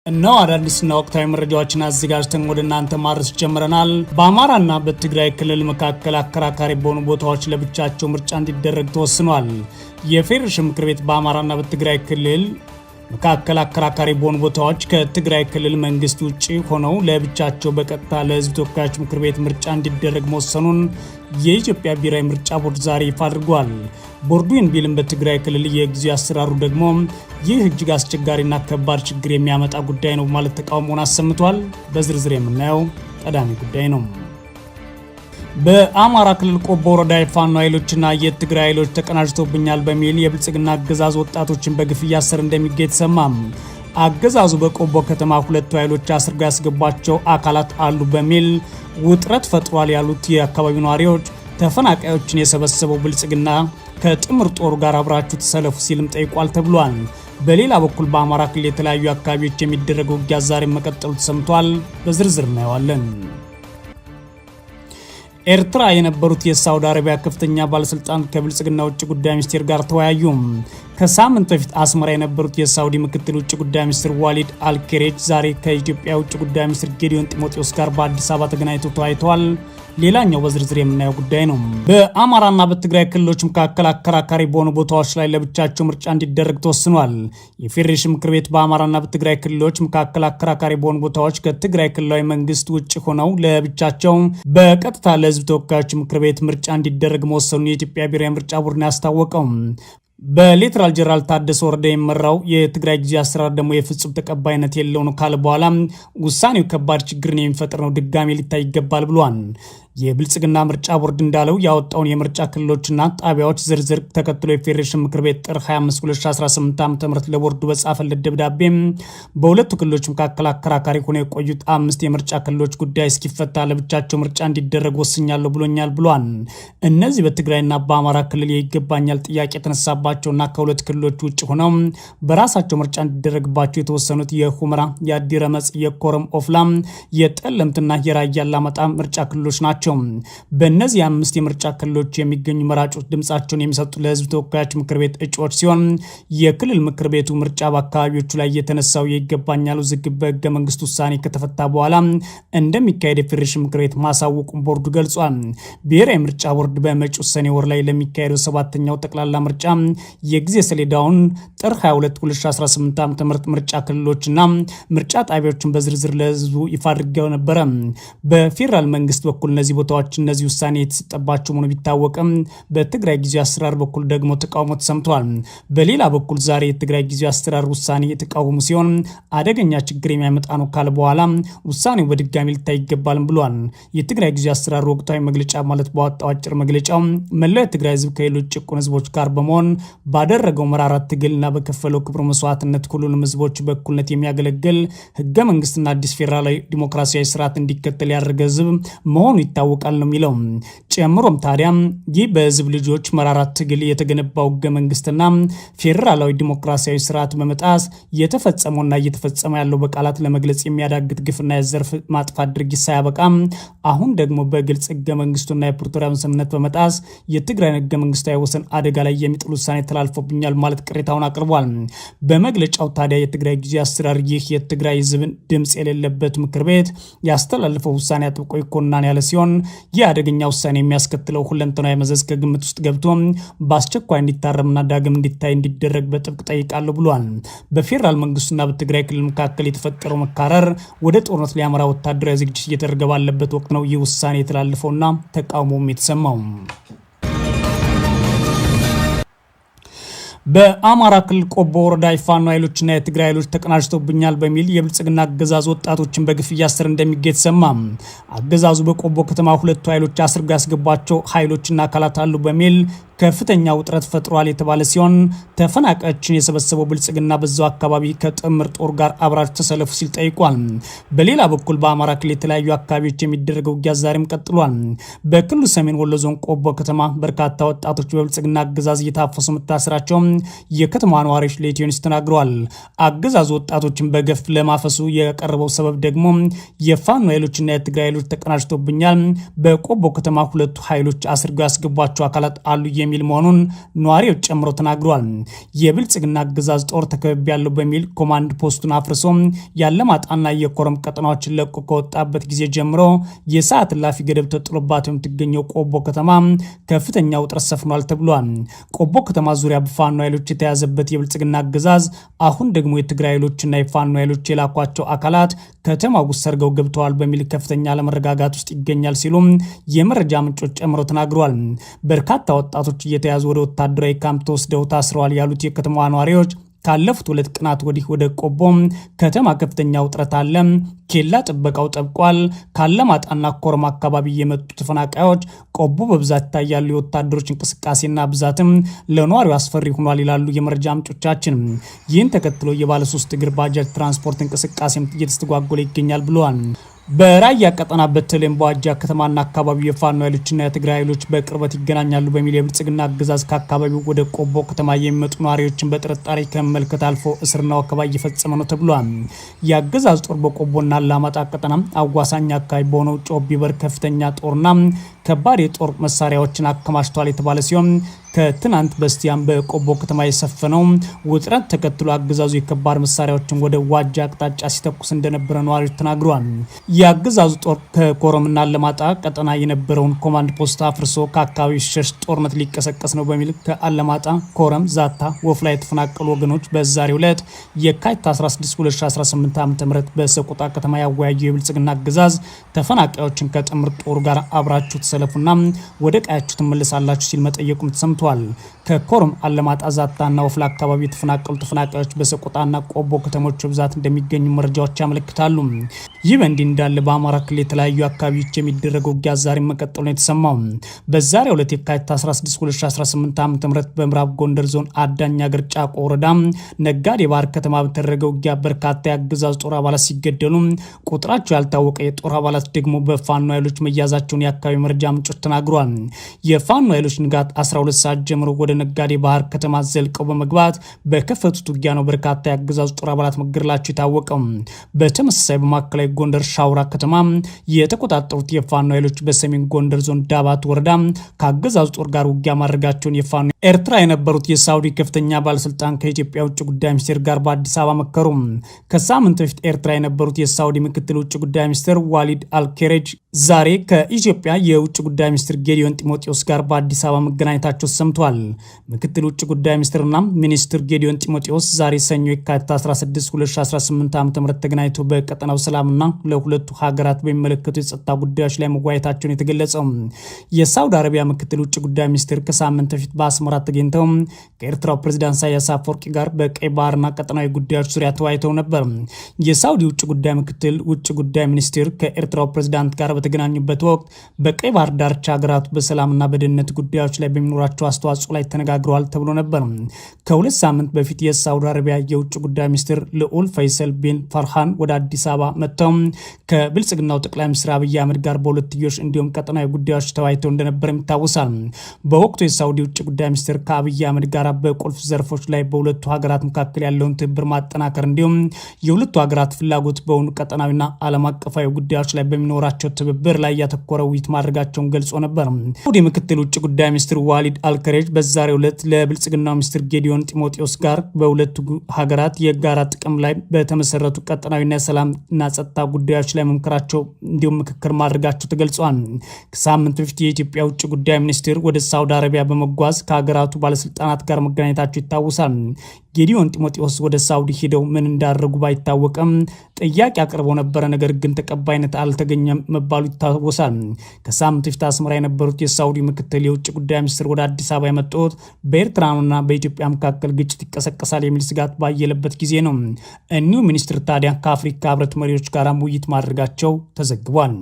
እነሆ አዳዲስና ወቅታዊ መረጃዎችን አዘጋጅተን ወደ እናንተ ማድረስ ጀምረናል። በአማራና በትግራይ ክልል መካከል አከራካሪ በሆኑ ቦታዎች ለብቻቸው ምርጫ እንዲደረግ ተወስኗል። የፌዴሬሽን ምክር ቤት በአማራና በትግራይ ክልል መካከል አከራካሪ በሆኑ ቦታዎች ከትግራይ ክልል መንግስት ውጭ ሆነው ለብቻቸው በቀጥታ ለህዝብ ተወካዮች ምክር ቤት ምርጫ እንዲደረግ መወሰኑን የኢትዮጵያ ብሔራዊ ምርጫ ቦርድ ዛሬ ይፋ አድርጓል። ቦርዱ ይህን ቢልም በትግራይ ክልል የጊዜ አሰራሩ ደግሞ ይህ እጅግ አስቸጋሪና ከባድ ችግር የሚያመጣ ጉዳይ ነው ማለት ተቃውሞውን አሰምቷል። በዝርዝር የምናየው ቀዳሚ ጉዳይ ነው። በአማራ ክልል ቆቦ ወረዳ የፋኖ ኃይሎችና የትግራይ ኃይሎች ተቀናጅተውብኛል በሚል የብልጽግና አገዛዝ ወጣቶችን በግፍ እያሰረ እንደሚገኝ ተሰማ። አገዛዙ በቆቦ ከተማ ሁለቱ ኃይሎች አስርገው ያስገቧቸው አካላት አሉ በሚል ውጥረት ፈጥሯል ያሉት የአካባቢው ነዋሪዎች ተፈናቃዮችን የሰበሰበው ብልጽግና ከጥምር ጦሩ ጋር አብራችሁ ተሰለፉ ሲልም ጠይቋል ተብሏል። በሌላ በኩል በአማራ ክልል የተለያዩ አካባቢዎች የሚደረገው ውጊያ ዛሬ መቀጠሉ ተሰምቷል። በዝርዝር እናየዋለን። ኤርትራ የነበሩት የሳውዲ አረቢያ ከፍተኛ ባለስልጣን ከብልጽግና ውጭ ጉዳይ ሚኒስቴር ጋር ተወያዩ። ከሳምንት በፊት አስመራ የነበሩት የሳውዲ ምክትል ውጭ ጉዳይ ሚኒስትር ዋሊድ አልኬሬጅ ዛሬ ከኢትዮጵያ ውጭ ጉዳይ ሚኒስትር ጌዲዮን ጢሞቴዎስ ጋር በአዲስ አበባ ተገናኝተው ተወያይተዋል። ሌላኛው በዝርዝር የምናየው ጉዳይ ነው። በአማራና በትግራይ ክልሎች መካከል አከራካሪ በሆኑ ቦታዎች ላይ ለብቻቸው ምርጫ እንዲደረግ ተወስኗል። የፌዴሬሽን ምክር ቤት በአማራና በትግራይ ክልሎች መካከል አከራካሪ በሆኑ ቦታዎች ከትግራይ ክልላዊ መንግስት ውጭ ሆነው ለብቻቸው በቀጥታ ለህዝብ ተወካዮች ምክር ቤት ምርጫ እንዲደረግ መወሰኑን የኢትዮጵያ ብሔራዊ ምርጫ ቡድን ያስታወቀው። በሌተናል ጀነራል ታደሰ ወረደ የሚመራው የትግራይ ጊዜያዊ አስተዳደር ደግሞ የፍጹም ተቀባይነት የለው ነው ካለ በኋላ ውሳኔው ከባድ ችግርን የሚፈጥር ነው፣ ድጋሜ ሊታይ ይገባል ብሏል። የብልጽግና ምርጫ ቦርድ እንዳለው ያወጣውን የምርጫ ክልሎችና ጣቢያዎች ዝርዝር ተከትሎ የፌዴሬሽን ምክር ቤት ጥር 25 2018 ዓ ም ለቦርዱ በጻፈለት ደብዳቤ በሁለቱ ክልሎች መካከል አከራካሪ ሆነው የቆዩት አምስት የምርጫ ክልሎች ጉዳይ እስኪፈታ ለብቻቸው ምርጫ እንዲደረግ ወስኛለሁ ብሎኛል ብሏል። እነዚህ በትግራይና በአማራ ክልል የይገባኛል ጥያቄ የተነሳባቸውና ከሁለት ክልሎች ውጭ ሆነው በራሳቸው ምርጫ እንዲደረግባቸው የተወሰኑት የሁመራ፣ የአዲረመጽ፣ የኮረም ኦፍላ፣ የጠለምትና የራያ አላማጣ ምርጫ ክልሎች ናቸው። በእነዚህ አምስት የምርጫ ክልሎች የሚገኙ መራጮች ድምጻቸውን የሚሰጡ ለህዝብ ተወካዮች ምክር ቤት እጩዎች ሲሆን የክልል ምክር ቤቱ ምርጫ በአካባቢዎቹ ላይ የተነሳው የይገባኛል ውዝግብ በህገ መንግስት ውሳኔ ከተፈታ በኋላ እንደሚካሄድ የፌዴሬሽን ምክር ቤት ማሳወቁን ቦርዱ ገልጿል። ብሔራዊ ምርጫ ቦርድ በመጪው ሰኔ ወር ላይ ለሚካሄደው ሰባተኛው ጠቅላላ ምርጫ የጊዜ ሰሌዳውን ጥር 22 2018 ዓ.ም ምርጫ ክልሎችና ምርጫ ጣቢያዎችን በዝርዝር ለህዝቡ ይፋ አድርገው ነበረ። በፌዴራል መንግስት በኩል እነዚህ ቦታዎች እነዚህ ውሳኔ የተሰጠባቸው መሆኑ ቢታወቅም በትግራይ ጊዜያዊ አስተዳደር በኩል ደግሞ ተቃውሞ ተሰምተዋል። በሌላ በኩል ዛሬ የትግራይ ጊዜያዊ አስተዳደር ውሳኔ የተቃወሙ ሲሆን አደገኛ ችግር የሚያመጣ ነው ካለ በኋላ ውሳኔው በድጋሚ ሊታይ ይገባል ብሏል። የትግራይ ጊዜያዊ አስተዳደር ወቅታዊ መግለጫ ማለት ባወጣው አጭር መግለጫው መላው የትግራይ ህዝብ ከሌሎች ጭቁን ህዝቦች ጋር በመሆን ባደረገው መራራ ትግልና በከፈለው ክብር መስዋዕትነት ሁሉንም ህዝቦች በእኩልነት የሚያገለግል ህገ መንግስትና አዲስ ፌዴራላዊ ዲሞክራሲያዊ ስርዓት እንዲከተል ያደረገ ህዝብ መሆኑ ይታወቃል ነው የሚለው። ጨምሮም ታዲያ ይህ በህዝብ ልጆች መራራ ትግል የተገነባው ህገ መንግስትና ፌዴራላዊ ዲሞክራሲያዊ ስርዓት በመጣስ የተፈጸመውና እየተፈጸመ ያለው በቃላት ለመግለጽ የሚያዳግት ግፍና የዘር ማጥፋት ድርጊት ሳያበቃ አሁን ደግሞ በግልጽ ህገ መንግስቱና የፕሪቶሪያውን ስምምነት በመጣስ የትግራይን ህገ መንግስታዊ ወሰን አደጋ ላይ የሚጥል ውሳኔ ተላልፎብኛል ማለት ቅሬታውን አቅርቧል። በመግለጫው ታዲያ የትግራይ ጊዜያዊ አስተዳደር ይህ የትግራይ ህዝብን ድምፅ የሌለበት ምክር ቤት ያስተላልፈው ውሳኔ አጥብቆ ይኮንናል ያለ ሲሆን ይህ አደገኛ ውሳኔ የሚያስከትለው ሁለንተናዊ መዘዝ ከግምት ውስጥ ገብቶ በአስቸኳይ እንዲታረምና ዳግም እንዲታይ እንዲደረግ በጥብቅ ጠይቃለሁ ብሏል። በፌዴራል መንግስቱና በትግራይ ክልል መካከል የተፈጠረው መካረር ወደ ጦርነት ሊያመራ ወታደራዊ ዝግጅት እየተደረገ ባለበት ወቅት ነው ይህ ውሳኔ የተላለፈውና ተቃውሞም የተሰማው። በአማራ ክልል ቆቦ ወረዳ የፋኖ ኃይሎችና የትግራይ ኃይሎች ተቀናጅተውብኛል በሚል የብልጽግና አገዛዝ ወጣቶችን በግፍ እያሰረ እንደሚገኝ ተሰማ። አገዛዙ በቆቦ ከተማ ሁለቱ ኃይሎች አስርገው ያስገቧቸው ኃይሎችና አካላት አሉ በሚል ከፍተኛ ውጥረት ፈጥሯል የተባለ ሲሆን ተፈናቃዮችን የሰበሰበው ብልጽግና በዛው አካባቢ ከጥምር ጦር ጋር አብራችሁ ተሰለፉ ሲል ጠይቋል። በሌላ በኩል በአማራ ክልል የተለያዩ አካባቢዎች የሚደረገው ውጊያ ዛሬም ቀጥሏል። በክልሉ ሰሜን ወሎ ዞን ቆቦ ከተማ በርካታ ወጣቶች በብልጽግና አገዛዝ እየታፈሱ መታሰራቸው የከተማ ነዋሪዎች ለኢትዮ ኒውስ ተናግረዋል። አገዛዙ ወጣቶችን በገፍ ለማፈሱ የቀረበው ሰበብ ደግሞ የፋኖ ኃይሎችና የትግራይ ኃይሎች ተቀናጅቶብኛል፣ በቆቦ ከተማ ሁለቱ ኃይሎች አስርገው ያስገቧቸው አካላት አሉ የሚል መሆኑን ነዋሪዎች ጨምሮ ተናግሯል። የብልጽግና አገዛዝ ጦር ተከብቤያለሁ በሚል ኮማንድ ፖስቱን አፍርሶ የአላማጣና የኮረም ቀጠናዎችን ለቆ ከወጣበት ጊዜ ጀምሮ የሰዓት እላፊ ገደብ ተጥሎባት የምትገኘው ቆቦ ከተማ ከፍተኛ ውጥረት ሰፍኗል ተብሏል። ቆቦ ከተማ ዙሪያ በፋኖ ኃይሎች የተያዘበት የብልጽግና አገዛዝ አሁን ደግሞ የትግራይ ኃይሎችና የፋኖ ኃይሎች የላኳቸው አካላት ከተማ ውስጥ ሰርገው ገብተዋል በሚል ከፍተኛ አለመረጋጋት ውስጥ ይገኛል ሲሉም የመረጃ ምንጮች ጨምረው ተናግረዋል። በርካታ ወጣቶች እየተያዙ ወደ ወታደራዊ ካምፕ ተወስደው ታስረዋል ያሉት የከተማዋ ነዋሪዎች ካለፉት 2 ቀናት ወዲህ ወደ ቆቦ ከተማ ከፍተኛ ውጥረት አለ። ኬላ ጥበቃው ጠብቋል። ካለማጣና ኮረም አካባቢ የመጡ ተፈናቃዮች ቆቦ በብዛት ይታያሉ። የወታደሮች እንቅስቃሴና ብዛትም ለነዋሪው አስፈሪ ሆኗል ይላሉ የመረጃ ምንጮቻችን። ይህን ተከትሎ የባለሶስት እግር ባጃጅ ትራንስፖርት እንቅስቃሴም እየተስተጓጎለ ይገኛል ብለዋል። በራያ ቀጠና በተለይም በዋጃ ከተማና አካባቢው የፋኖ ኃይሎችና የትግራይ ኃይሎች በቅርበት ይገናኛሉ በሚል የብልጽግና አገዛዝ ከአካባቢው ወደ ቆቦ ከተማ የሚመጡ ነዋሪዎችን በጥርጣሬ ከመመልከት አልፎ እስርና ወከባ እየፈጸመ ነው ተብሏል። የአገዛዝ ጦር በቆቦና አላማጣ ቀጠና አዋሳኝ አካባቢ በሆነው ጮቢ በር ከፍተኛ ጦርና ከባድ የጦር መሳሪያዎችን አከማችቷል የተባለ ሲሆን ከትናንት በስቲያም በቆቦ ከተማ የሰፈነው ውጥረት ተከትሎ አገዛዙ የከባድ መሳሪያዎችን ወደ ዋጃ አቅጣጫ ሲተኩስ እንደነበረ ነዋሪዎች ተናግረዋል። የአገዛዙ ጦር ከኮረምና አላማጣ ቀጠና የነበረውን ኮማንድ ፖስት አፍርሶ ከአካባቢው ሲሸሽ ጦርነት ሊቀሰቀስ ነው በሚል ከአላማጣ፣ ኮረም፣ ዛታ፣ ወፍላ የተፈናቀሉ ወገኖች በዛሬው ዕለት የካቲት 16 2018 ዓ.ም በሰቆጣ ከተማ ያወያየው የብልጽግና አገዛዝ ተፈናቃዮችን ከጥምር ጦሩ ጋር አብራችሁ ተሰለፉና ወደ ቀያችሁ ትመለሳላችሁ ሲል መጠየቁም ተሰምቷል። ከኮረም፣ አላማጣ፣ ዛታና ወፍላ አካባቢ የተፈናቀሉ ተፈናቃዮች በሰቆጣና ቆቦ ከተሞች ብዛት እንደሚገኙ መረጃዎች ያመለክታሉ። ይህ በእንዲህ እንዳለ በአማራ ክልል የተለያዩ አካባቢዎች የሚደረገው ውጊያ ዛሬ መቀጠሉ ነው የተሰማው። በዛሬው ዕለት የካቲት 16 2018 ዓ.ም በምዕራብ ጎንደር ዞን አዳኝ አገር ጫቆ ወረዳ ነጋዴ ባህር ከተማ በተደረገ ውጊያ በርካታ የአገዛዝ ጦር አባላት ሲገደሉ ቁጥራቸው ያልታወቀ የጦር አባላት ደግሞ በፋኖ ኃይሎች መያዛቸውን የአካባቢ መረጃ ምንጮች ተናግረዋል። የፋኖ ኃይሎች ንጋት 12 ሰዓት ጀምሮ ወደ ነጋዴ ባህር ከተማ ዘልቀው በመግባት በከፈቱት ውጊያ ነው በርካታ የአገዛዙ ጦር አባላት መገደላቸው የታወቀው። በተመሳሳይ በማዕከላዊ ጎንደር ሻውራ ከተማ የተቆጣጠሩት የፋኖ ኃይሎች በሰሜን ጎንደር ዞን ዳባት ወረዳ ከአገዛዙ ጦር ጋር ውጊያ ማድረጋቸውን የፋኖ ኤርትራ የነበሩት የሳውዲ ከፍተኛ ባለስልጣን ከኢትዮጵያ ውጭ ጉዳይ ሚኒስቴር ጋር በአዲስ አበባ መከሩ። ከሳምንት በፊት ኤርትራ የነበሩት የሳውዲ ምክትል ውጭ ጉዳይ ሚኒስትር ዋሊድ አልኬሬጅ ዛሬ ከኢትዮጵያ የውጭ ጉዳይ ሚኒስትር ጌዲዮን ጢሞቴዎስ ጋር በአዲስ አበባ መገናኘታቸው ሰምቷል። ምክትል ውጭ ጉዳይ ሚኒስትርና ሚኒስትር ጌዲዮን ጢሞቴዎስ ዛሬ ሰኞ የካቲት 16 2018 ዓ.ም ተገናኝቶ በቀጠናው ሰላምና ለሁለቱ ሀገራት በሚመለከቱ የጸጥታ ጉዳዮች ላይ መወያየታቸውን የተገለጸው የሳውዲ አረቢያ ምክትል ውጭ ጉዳይ ሚኒስትር ከሳምንት በፊት በአስመራ ተገኝተው ከኤርትራው ፕሬዚዳንት ኢሳያስ አፈወርቂ ጋር በቀይ ባህርና ቀጠናዊ ጉዳዮች ዙሪያ ተወያይተው ነበር። የሳውዲ ውጭ ጉዳይ ምክትል ውጭ ጉዳይ ሚኒስትር ከኤርትራው ፕሬዚዳንት ጋር በተገናኙበት ወቅት በቀይ ባህር ዳርቻ ሀገራቱ በሰላምና በደህንነት ጉዳዮች ላይ በሚኖራቸው አስተዋጽኦ ላይ ተነጋግረዋል ተብሎ ነበር። ከ2 ሳምንት በፊት የሳውዲ አረቢያ የውጭ ጉዳይ ሚኒስትር ልዑል ፈይሰል ቢን ፈርሃን ወደ አዲስ አበባ መጥተው ከብልጽግናው ጠቅላይ ሚኒስትር አብይ አህመድ ጋር በሁለትዮሽ እንዲሁም ቀጠናዊ ጉዳዮች ተወያይተው እንደነበር ይታወሳል። በወቅቱ የሳውዲ ውጭ ጉዳይ ሚኒስትር ከአብይ አህመድ ጋር በቁልፍ ዘርፎች ላይ በሁለቱ ሀገራት መካከል ያለውን ትብብር ማጠናከር እንዲሁም የሁለቱ ሀገራት ፍላጎት በሆኑ ቀጠናዊና ዓለም አቀፋዊ ጉዳዮች ላይ በሚኖራቸው ትብብር ላይ ያተኮረ ውይይት ማድረጋቸውን ገልጾ ነበር። የሳውዲ ምክትል ውጭ ጉዳይ ሚኒስትር ዋሊድ አልከሬጅ በዛሬው ዕለት ለብልጽግናው ሚኒስትር ጌዲዮን ጢሞቴዎስ ጋር በሁለቱ ሀገራት የጋራ ጥቅም ላይ በተመሰረቱ ቀጠናዊና የሰላምና ጸጥታ ጉዳዮች ላይ መምከራቸው እንዲሁም ምክክር ማድረጋቸው ተገልጿል። ከሳምንት በፊት የኢትዮጵያ ውጭ ጉዳይ ሚኒስትር ወደ ሳውዲ አረቢያ በመጓዝ ከሀገራቱ ባለስልጣናት ጋር መገናኘታቸው ይታወሳል። ጌዲዮን ጢሞቴዎስ ወደ ሳውዲ ሄደው ምን እንዳደረጉ ባይታወቅም ጥያቄ አቅርበው ነበረ። ነገር ግን ተቀባይነት አልተገኘም መባሉ ይታወሳል። ከሳምንት በፊት አስመራ የነበሩት የሳውዲ ምክትል የውጭ ጉዳይ ሚኒስትር ወደ አዲስ አበባ የመጡት በኤርትራና በኢትዮጵያ መካከል ግጭት ይቀሰቀሳል የሚል ስጋት ባየለበት ጊዜ ነው። እኒሁ ሚኒስትር ታዲያ ከአፍሪካ ህብረት መሪዎች ጋር ውይይት ማድረጋቸው ተዘግቧል።